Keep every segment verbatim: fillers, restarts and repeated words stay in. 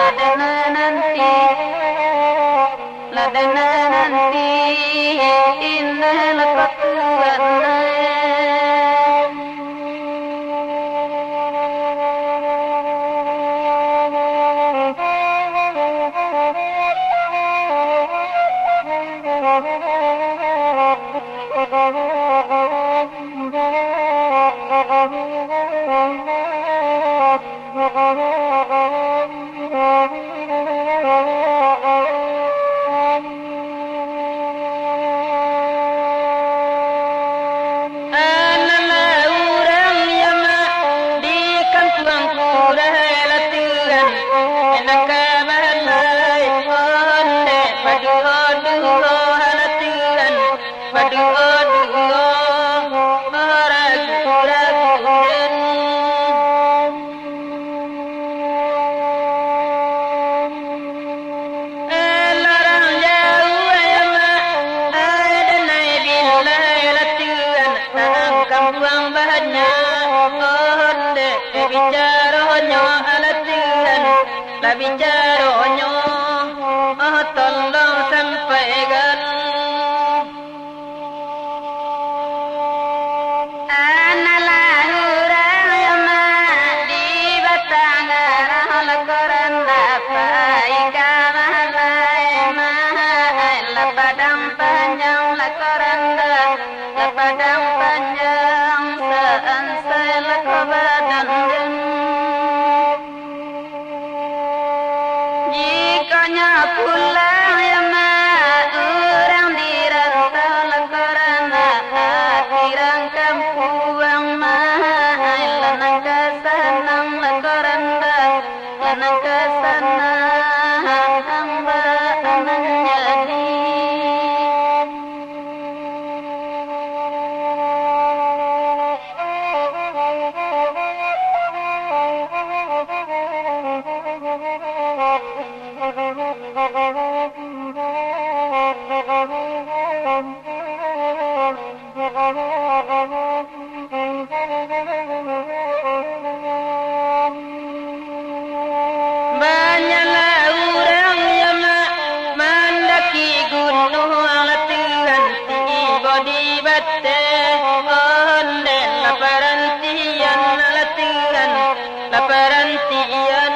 Lah dana nanti, lah dana nanti, indah lah patuan. Anak lah urang, ya mak, di kampuang Kurai Latuan, nan ka bahalai ondeh, baduo-duo halatuan, baduo-duo ragu-ragu den. Larang jauah, ya mak, ai danai bilai latuan, ang kampuang banyak ondeh, bicaronyo latuan, lah bicaronyo, oh, tolong sampaikan. Anak lah urang, ya mak, di batang arah lah koranda, pai ka mahalai, mak, lah padang panjang lah koranda, lah padang panjang, saansai lah ko badan den. Jikok nyo pulang, ya mak, urang di rantau lah koranda, ati rang kampuang, mak, ai lah nan ka sanang lah koranda, lah nan ka sanang, baa nan jadi. Banyaklah urang, ya mak, mandaki gunuang latuan, tibo di bateh ondeh, lah parantian latuan, lah parantian,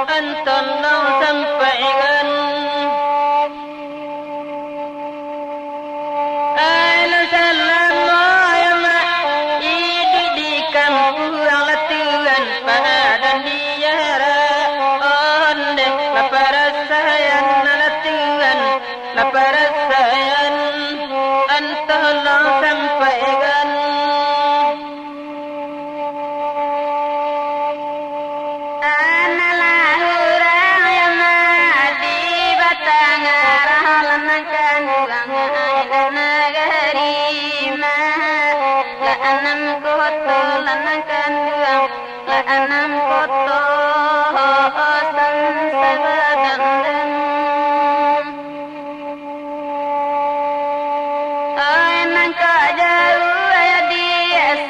ang tolong sampaikan. Ai nan salamo, ya mak, iduik di kampuang latuan, padan di arak ondeh, lah parasaian latuan, lah parasaian, ang tolong sampaikan. Anak lah urang, ya mak, di batang arah lah nan kanduang, ai lah nagari, mak, lah anam koto lah nan kanduang, lah anam koto, san sabadan den. Ai nan ka jauah, ya di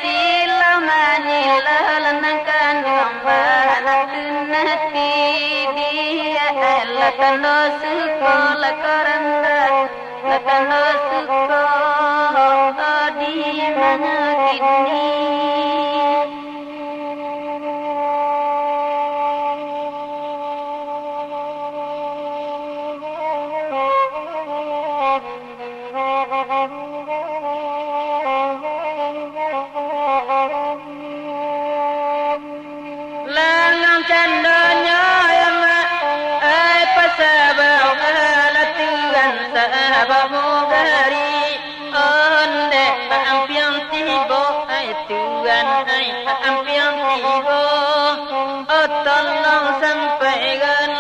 silau manyilau, lah nan kanduang bana tunati dia, ai lah tando suko lah koranda, lah tando suko di mano kini. Lanang candonyo, ya mak, ai pasabab latuan, sabab mugari. Ondeh, baampiang tibo, ai tuan, ai baampiang tibo, oh, tolong sampaikan.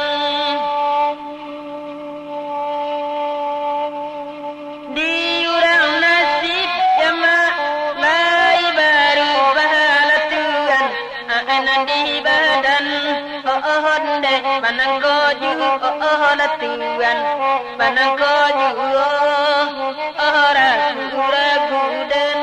Di urang nasib, ya mak, lai barubah latuan, ai nan di badan, oh, oh, ondeh, manangko juo, oh, oh, latuan, manangko juo, oh, ragu-ragu den.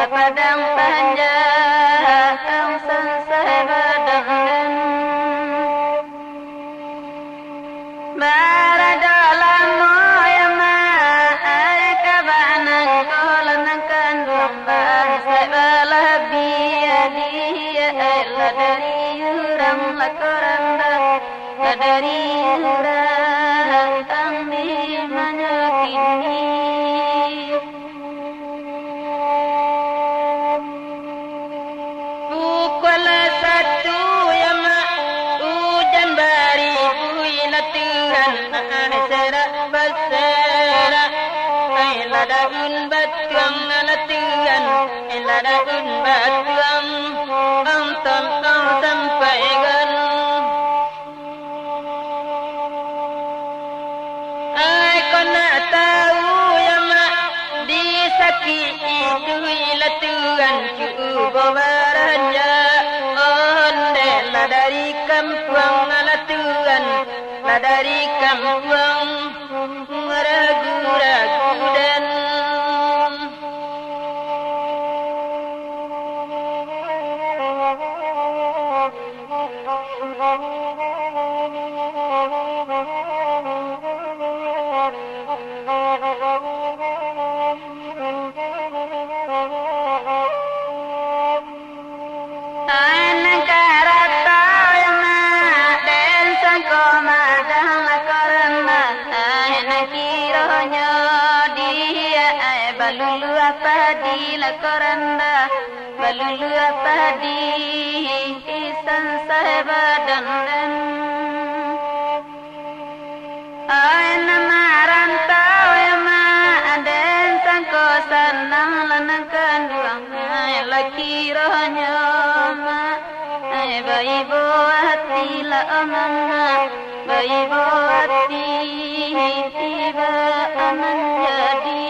Padang Panjang, Sansai Badan. Barado lamo yo mak, ai ka banangko lanang kanduang, bansaik balabiah di ai lah dari urang lah ko randah, lah dari urang tang di manyo kini. Pukua lah satu yo mak, ujan baribuih lah Tuhan, ai serak baserak, ai lah daun batuang lah Tuhan, ai lah daun batuang, ang tolong sampaikan. Ai ko nak tau yo mak, di sakik itu lah Tuhan cubo baranja. Ondeh lah dari kampuang lah Tuhan, lah dari kampuang ragu-ragu den. Ai nan karato yo mak, den sangko madang lah ko randah. Ai nan kironyo di ai baluluah padi lah ko randah. Baluluah padi, Sansai Badan den. Ai nan marantau yo mak, den sangko sanang lanang kanduang, ai lah kironyo mak, ai baibo ati lah mamak, baibo ati tibo manjadi.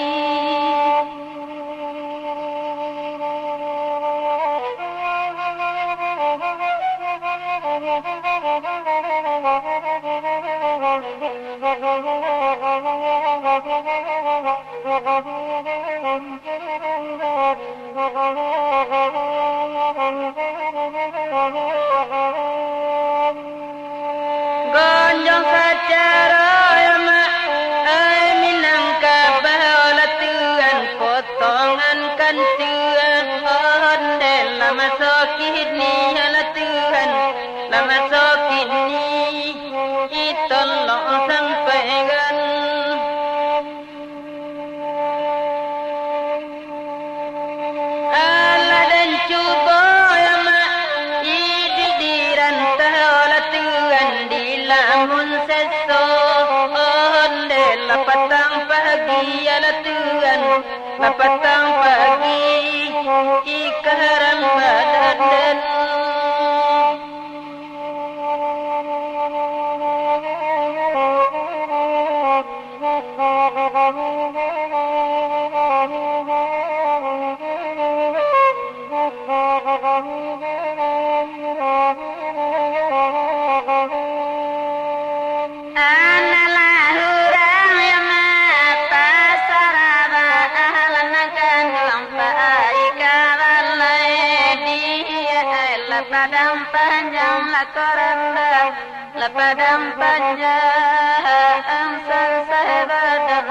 Gonjong sacaro yo mak, ai Minangkabau lah Tuhan, potongan kantua. Ondeh lah maso kini lah Tuhan, lah maso kini, tolong sampaikan. Alah den cubo yo mak, iduik di rantau lah Tuhan, di lamun seso. Ondeh lah patang pagi lah Tuhan, lah patang pagi, ikaram badan den. Analah urang yo mak, pasarah baalah nan kanduang, pai ka balai di ai lah Padang Panjang lah ko randah, lah Padang Panjang Sansai Badan.